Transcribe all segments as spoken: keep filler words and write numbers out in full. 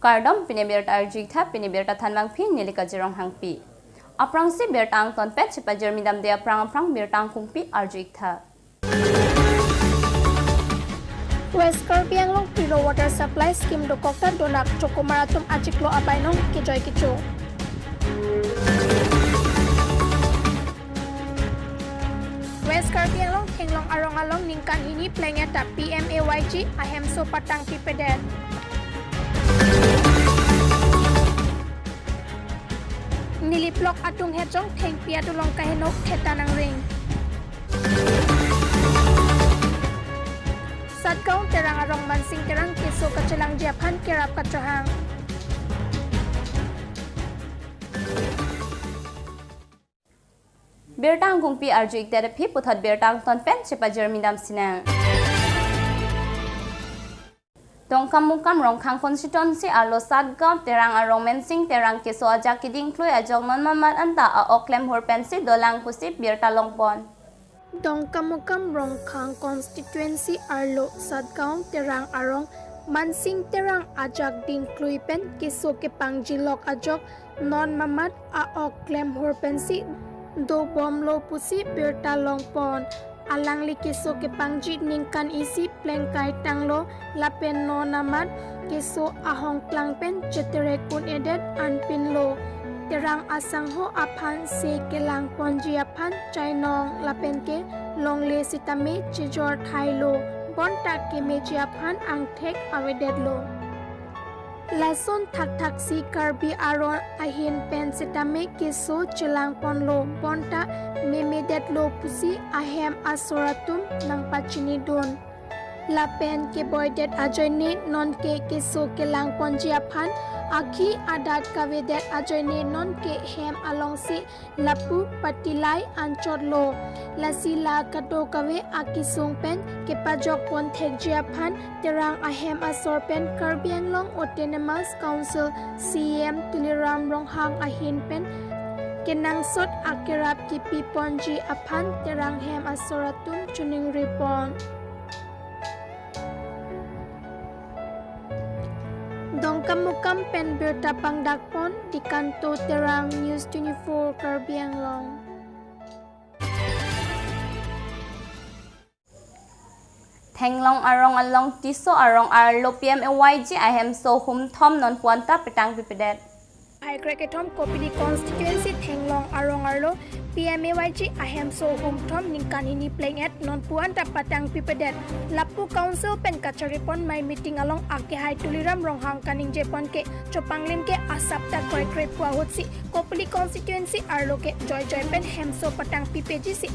Kardom, pini birta arju-ik tha, pini birta thanbangpi neli Kajirong Hangpi. Aphrangsi birta angton pen chepajirmi damde aphrang aphrang birta angkungpi arju-ik tha. West Karbi Anglong Pilo Water Supply Scheme dokok ta donak chokomar atum achiklo abainong kejoi kecho. West Karbi Anglong Thenglong arong along ningkan hini plengeta P M A Y G ahemso patangpipedet. Nilip lok atung hejong thengpi adulong kaheno theta nangring. Satgaon Terang arong Mansing Terang keso kachelangji aphan kerap kachohang. Birta angkungpi arju-ikdet aphi puthot birta angton pen chepajirmi damsinang. Dongkamukam Rongkhang constituency arlo Satgaon Terang arong Mansing Terang keso ajak kedingklui ajok non mamat anta a-ok klemhur pensi dolang pusi birta longpon. Dongkamukam Rongkhang constituency arlo Satgaon Terang arong Mansing Terang ajak dingklui pen keso kepangjilok ajok non mamat a-ok klemhur pensi dobomlo pusi birta longpon. Alangli keso kepangji ningkan isi plengkai tanglo lapen non mamat keso ahongplang pen cheterek un-edet anpinlo. Terang asangho aphan se kelangponji aphan chainong lapen ke longle sitame chejor thailo bonta kemeji aphan angthek avedetlo. Lason thakthaksi Karbi aron ahin pen sitame keso chelangponlo bonta memedetlo pusi ahem asor atum nangpachinidun. Lapen keboidet ajoine nonke keso kelangponji aphan akhi adat kavedet ajoine nonke hem alongsi lapu patilai anchotlo. Lasi la kadokave akesung pen kepajokpon thekji aphan Terang ahem asor pen Karbi Anglong Autonomous Council C E M Tuliram Ronghang ahin pen kenangsot akerap kepiponji aphan Terang hem asor atum choningripon. Dongkamukam pen birta pangdakpon Dikanto Terang, News twenty-four Karbi Anglong. Thenglong arong along Tisso arong arlo P M A Y G ahemso humthom nonpu anta petangpipedet. Hai krek kethom Kopili constituency Thenglong arong arlo P M A Y G ahemso humthom ningkan hini pleng-et nonpu anta patangpipedet. Lapu council pen kacharipon mai meeting along akehai Tuliram Ronghang kaningjepon ke chopanglim ke asap ta kroikre pu ahutsi Kopili constituency arlo ke joijoi pen hemso patangpipejisi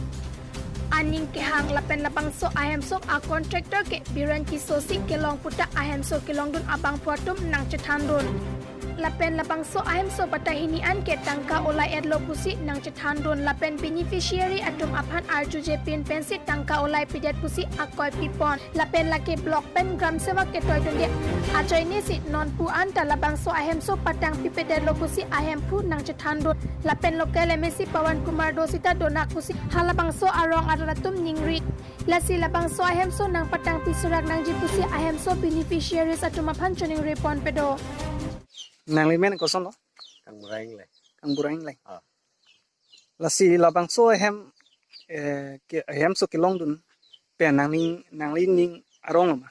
aning kehang lapen labangso ahemso a-contractor ke Biren Tisso si kelong puta ahemso kelongdun abangphu atum nangchethandun. Lapen labangso ahemso patahini an ke tangka olai-etlo pusi nangchethandun lapen beneficiary atum aphan arjujepin pensi tangka olaipidet pusi akoi pipon. Lapen lake block pen gram sevak ketoidunde ajoinesi nonpu anta labangso ahemso patangpipedetlo pusi ahemphu nangchethandun. Lapen local M A C Pawan Kumar Do sita donak pusi halabangso arong arat atum ningri. Lasi labangso ahemso nangpatangpi surak nangji pusi ahemso beneficiaries atum aphan choningriponpedo. Nangli men kosonlo? Kang Buraing le. Kang Buraing le. Ah. Lasi labangso ahem, eh, ke, ahemso kelongdun pen nangning, nangli ning arong ma?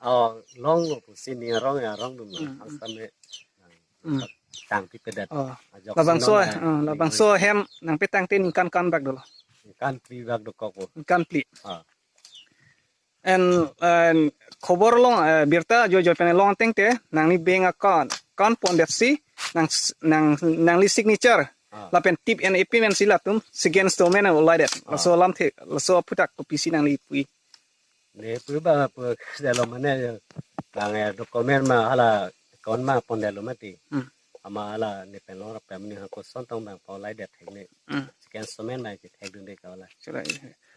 Oh, longlo pusi ning arong ya arong dun ma. Hmm, hmm. Hastame, hmm, tangpipedet. Oh. Ajok labangso, sinong ya, eh, labangso ahem nangpetangte ningkan kan bak dolo? Ningkan phli bak dokokpo. Ningkan phli. Ah. En, en, khobor along, eh, birta joijoi pen long ateng te, nangli bank account, account pondetsi, nang, nang, nangli signature, ah, lapen tip en epi mensi latum, second installment olaidet. Ah. Laso alamthe, laso aphuthak kopisi nangli pui? Ne pui ba, pu, dalo mane, kang, eh, document ma, hala, account ma pondetlo mati. Hmm. Ama hala ne pen long rap pemni ha koson tong bang paulaidet thek ne. Hmm. Second installment bang kethekdunde ka hala. Chulai.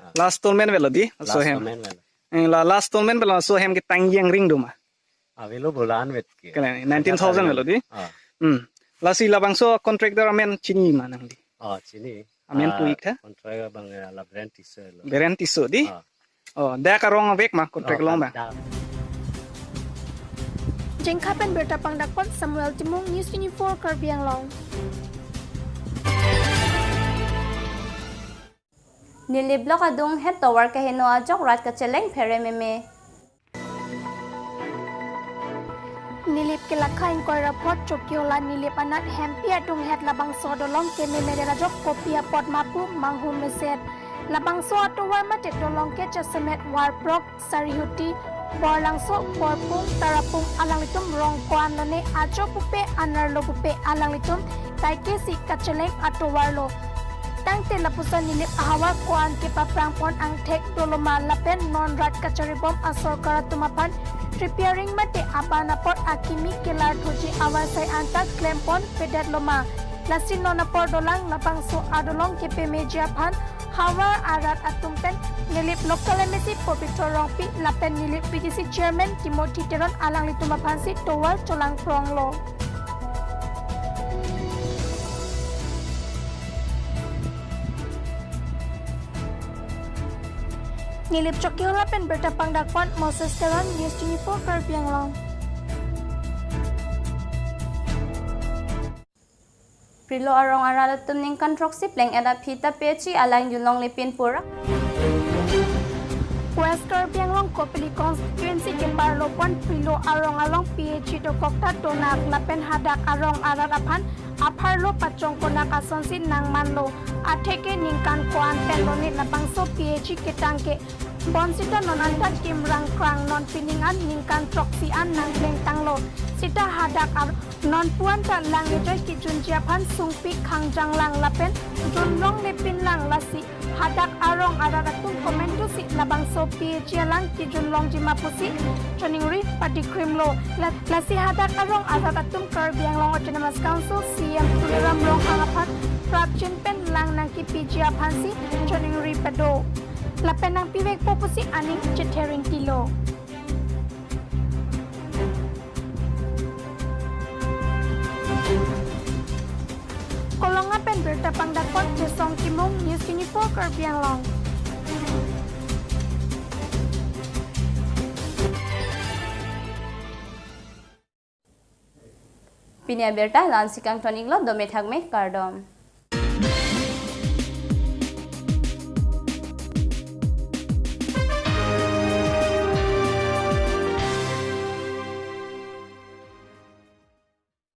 Ah. Last installment avelo di, last ahem. Last installment avelo. Eh, la last installment avelo, laso ahem ketangji angring do ma? Avelo bolan vet ke. Kala nineteen thousand avelo di? Ah. Hmm. Lasi labangso contractor amen chini ma nangli? Oh, chini. Amen, ah, pu-ik tha? Contractor bang, eh, la Biren Tisso lo. Biren Tisso di? Ah. Oh, dak arong avek ma contract, oh, long bang? Dak. Jengkha pen birta pangdakpon Samuel Timung, News twenty-four Karbi Anglong. Nilip Block adung het tovar keheno ajok rat kacheleng phere meme. Nilip kelakha ingkoi ra phot Chokihola Nilip anat hempi adung het labangso dolong keme medet ajok kopi apot ma pu manghummeset. Labangso atovar mate dolong ke jasemet Warprok, Sarihuti, Borlangso, Borpung, Tarapung alanglitum rong ko-an lone, ajo pupe anerlo pupe alanglitum kaike si kacheleng atovar lo. Tangte lapuson Nilip ahavar ko-an kepaprangpon angthek dolo ma lapen non rat kacharibom asorkar atum aphan repairing mate aban apor akimi kelar thuji avarsai anta klempon pedet lo ma. Lasi non apor dolang labangso adolong kepemeji aphan havar arat atum pen Nilip local M A C Pobitro Rongpi lapen Nilip V D C chairman Timothy Teron alanglitum aphansi tovar cholangprong lo. Nilip Chokihola pen birta pangdakpon Moses Teron, News twenty-four Karbi Anglong. Prilo arong arat atum ningkan throksi pleng-et aphi ta P H E alang junlongle pin pura. West Karbi Anglong Kopili constituency keparlopon Prilo arong along P H E dokok ta donak lapen hadak arong arat aphan apharlo pachongkonak asonsi nangmanlo. Atheke ningkan ko-an pen lone labangso P H E ketang ke. Bonsita non anta kimrang krang, non pining an ningkan throksi an nangplengtanglo. Sita hadak ar non puan ta lang-ejoi kejunji aphan sungpi khangjang lang lapen junlongle pin lang, lasi hadak arong arat atum komantusi labangso P H E alang kejunlongji ma pusi choningri padikrimlo. La-, lasi hadak arong arat atum Karbi Anglong Autonomous Council C E M Tuliram Ronghang aphan prapjin pen lang nangkipiji aphansi choningri pado. Lapen nangpivekpo pusi aning chetheringtilo. Kolonga pen birta pangdakpon Chesong Timung, News twenty-four Karbi Anglong. Pini abirta la-ansi kangton-iklo, dome thakme, kardom.